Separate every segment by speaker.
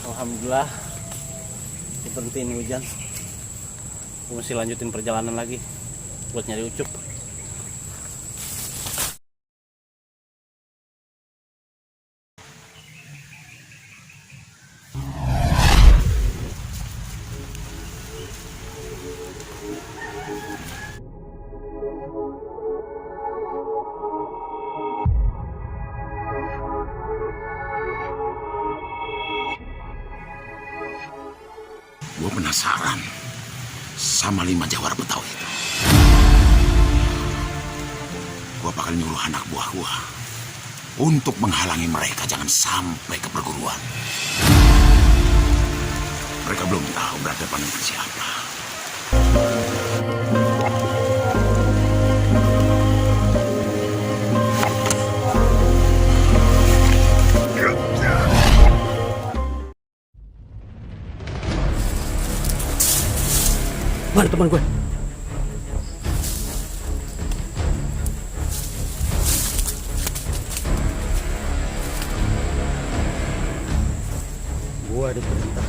Speaker 1: Alhamdulillah berhentiin hujan. Aku masih lanjutin perjalanan lagi buat nyari Ucup.
Speaker 2: Gue penasaran sama 5 jawara Betawi itu. Gue bakal nyuruh anak buah gue untuk menghalangi mereka jangan sampai ke perguruan. Mereka belum tahu berhadapan dengan siapa.
Speaker 1: Mana teman gue?
Speaker 3: Gua diperintah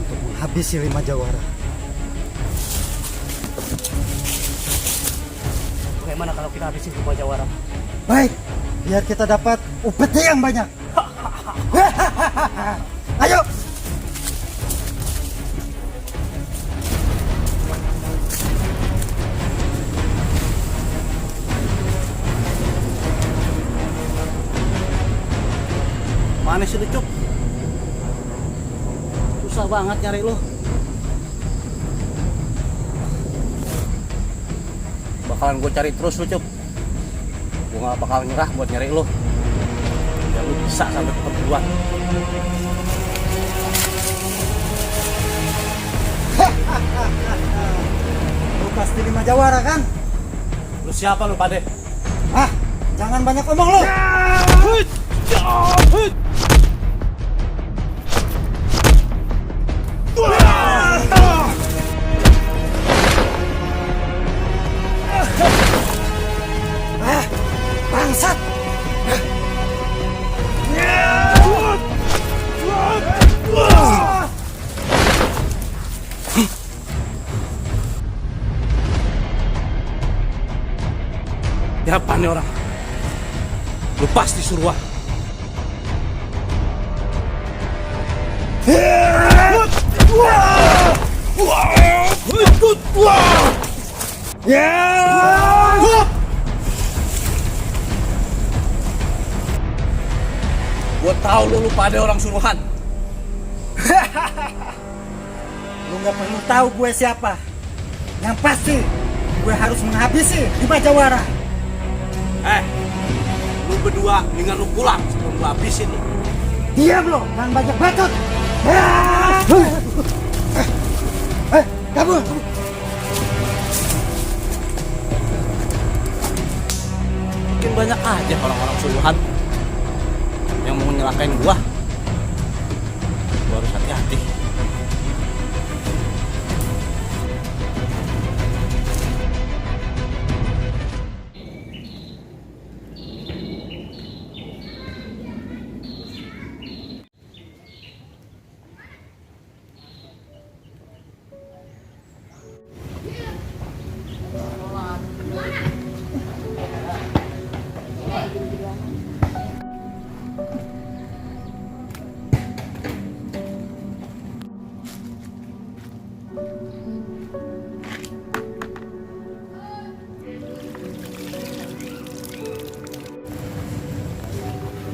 Speaker 3: untuk menghabisi 5 jawara.
Speaker 1: Bagaimana kalau kita habisin 5 jawara?
Speaker 3: Baik, biar kita dapat upeti yang banyak. Ayo.
Speaker 1: Mana sih Ucup? Susah banget nyari lo. Bakalan gue cari terus Ucup. Gue gak bakal nyerah buat nyari lo. Ya lu bisa sampai ke perguruan.
Speaker 3: Lu pasti 5 jawara kan?
Speaker 1: Lu siapa lu Pade?
Speaker 3: Ah, jangan banyak omong lu. Bangsat.
Speaker 1: Siapa nih orang? Lu pasti Surwa. Gue tahu lu pada orang suruhan.
Speaker 3: Lu nggak perlu tahu gue siapa. Yang pasti gue harus menghabisi 5 jawara.
Speaker 1: Lu berdua dengan lu pulang sebelum gue habisin lu.
Speaker 3: Diam lo, jangan banyak bacot. Kabur.
Speaker 1: Mungkin banyak aja orang-orang suruhan yang mau nyelakain gua. Gua harus hati-hati.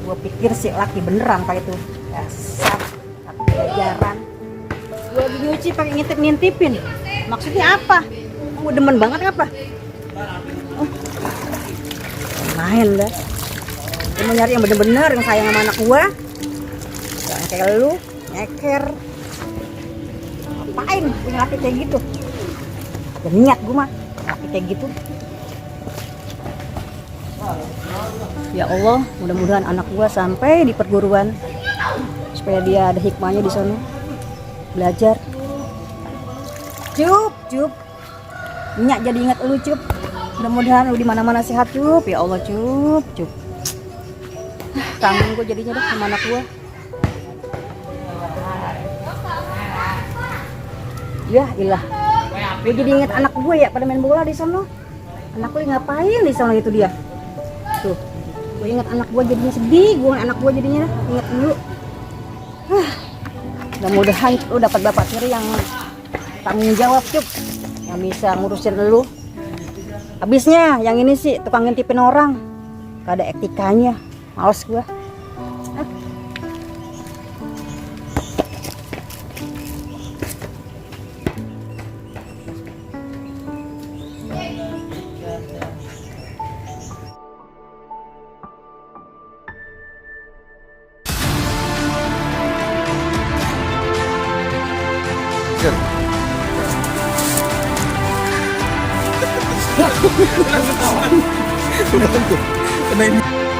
Speaker 4: Gue pikir si laki beneran pak itu. Dasar pelajaran. Gue lagi nyuci pakai ngintip-ngintipin. Maksudnya apa? Gue demen banget apa? Main dah. Gue mau nyari yang bener-bener yang sayang sama anak gue. Jangan kayak lu, nyeker. Ngapain punya laki kayak gitu? Gak niat gue mah laki kayak gitu. Ya Allah, mudah-mudahan anak gua sampai di perguruan supaya dia ada hikmahnya di sana belajar. Cup, Nyak jadi ingat lu Cup. Mudah-mudahan lu di mana-mana sehat Cup. Ya Allah Cup. Kangen gua jadinya dah sama anak gua. Ya ilah, gue jadi inget anak gue ya pada main bola di sana. Anak gue ngapain di sana itu dia? Tuh, gue inget anak gue jadinya sedih, gue anak gue jadinya inget dulu. Mudah-mudahan lu dapat bapak tiri yang tanggung jawab Cuk, yang bisa ngurusin lu. Habisnya yang ini sih tukang ngintipin orang, gak ada etikanya, males gue.
Speaker 2: Action.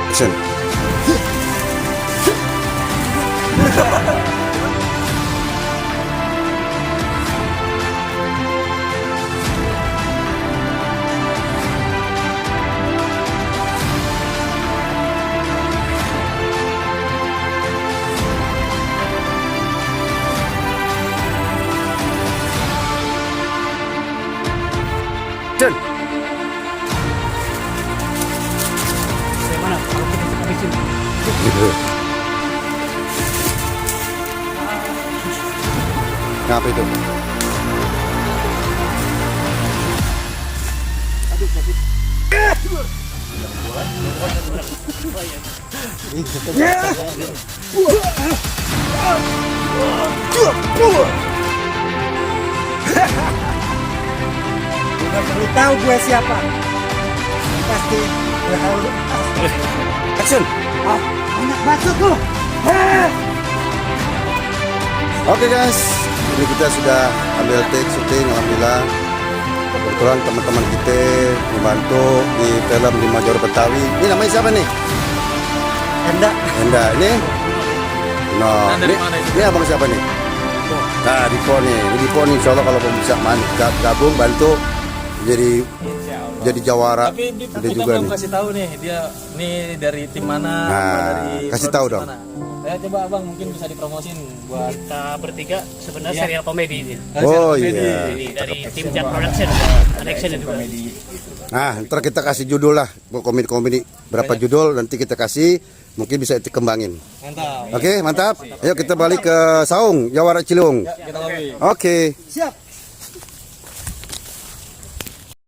Speaker 2: Action.
Speaker 1: Bagaimana kalau kita habisin?
Speaker 2: Ngapa itu?
Speaker 3: Udah perlu tahu gue siapa. Pasti gue harus.
Speaker 2: Action.
Speaker 3: Ah, banyak bacot lu.
Speaker 5: Oke guys, ini kita sudah ambil take syuting, alhamdulillah. Kebetulan teman-teman kita membantu di film di Major Betawi. Ini namanya siapa nih?
Speaker 3: Enda.
Speaker 5: Enda. Ini? No. Ini abang siapa nih? Nah, Dipo nih. Ini Dipo nih. Insya Allah kalau bisa gabung bantu jadi jawara.
Speaker 1: Tapi
Speaker 5: Dia
Speaker 1: kita
Speaker 5: juga
Speaker 1: belum
Speaker 5: nih.
Speaker 1: kasih tahu nih dia nih dari tim mana,
Speaker 5: Nah,
Speaker 1: dari
Speaker 5: kasih tahu
Speaker 1: produksi
Speaker 5: dong.
Speaker 1: mana. Ya coba abang mungkin bisa dipromosin buat
Speaker 6: Kita bertiga sebenarnya
Speaker 1: Iya.
Speaker 6: serial komedi ini.
Speaker 5: Oh
Speaker 1: komedi.
Speaker 5: iya.
Speaker 6: Dari tim Cat Production, Connection juga.
Speaker 5: Nah, ntar kita kasih judul lah, komedi-komedi. Berapa judul nanti kita kasih, mungkin bisa dikembangin.
Speaker 1: Mantap.
Speaker 5: Oke, mantap. Ayo kita balik ke Saung, Jawara Ciliwung.
Speaker 1: Kita lobby.
Speaker 5: Oke.
Speaker 3: Siap.